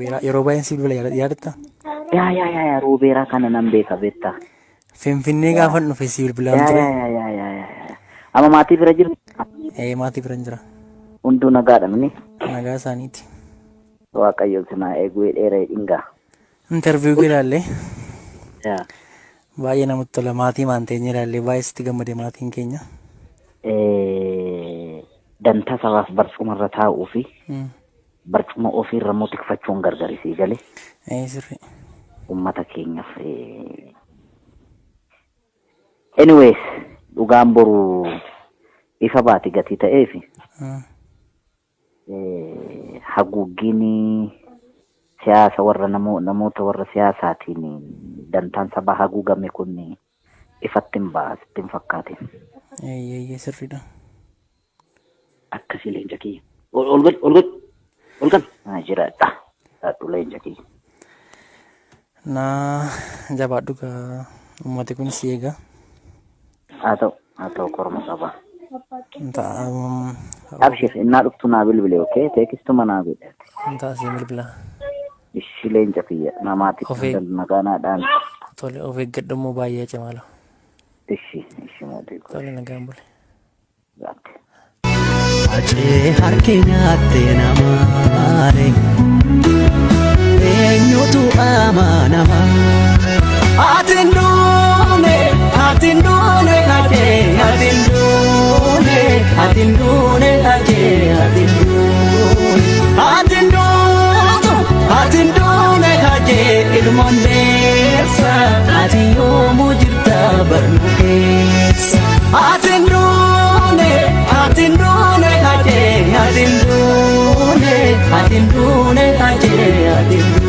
Roobeeraa yeroo baay'een si bilbila yaadatta? Yaa yaa yaa yaa Roobeeraa kana nan beeka beektaa. Finfinnee gaafan dhufe si bilbilaan Yaa ture. yaa yaa yaa yaa yaa. Amma maatii bira jirtu Ee maatii biran jira. hunduu nagaadha mini. Nagaa isaaniiti. Waaqayyo sinaa eeguu dheeree dhingaa. Interview kee ilaallee Yaa. baay'ee namatti tola maatii maan teenye ilaallee baay'ee sitti gammade maatiin keenya. Dantaa sabaaf barcumarra taa'uu fi barcuma ofiirra immoo tikfachuun gargari sii galee Ee sirrii. Ummata keenyaaf. Anyways, dhugaan boru ifa baati gatii ta'eef haguuggiin siyaasa warra namoota warra siyaasaatiin dantaan sabaa haguugame kun ifatti hin ba'a sitti hin fakkaatin. Eeyyee sirriidha. Akkasii leenca kiyya. Ol ol godhi ol godhi ol gal. Haa jiraadha. Jiraadhu leenca kiyya. Naa jabaadhu gaa uummati kun si eega. Haa ta'u korma sabaa. Ta'a. Abshir innaa dhuftu naa bilbile okay teekistuma naa godhe. Ta'a si bilbila. Ishi leenca kiyya namaatti nagaa naa dhaami. Tole of eeggadhu immoo baay'ee cimaala. Ishi ishi mootii koo. Tole nagaan bule. Gaatte. Acee harki nyaatte namaare eenyutu amanama? Ati hin duune, ati hin duune acee, ati hin duune, ati hin duune acee, ati hin duune. Ati hin duutu, ati hin duune acee ilmoon deessa, ati yoomuu jirta barnuu keessa. Ati hin duune, ati hin duune acee, ati hin duune, ati hin duune acee, ati hin duune.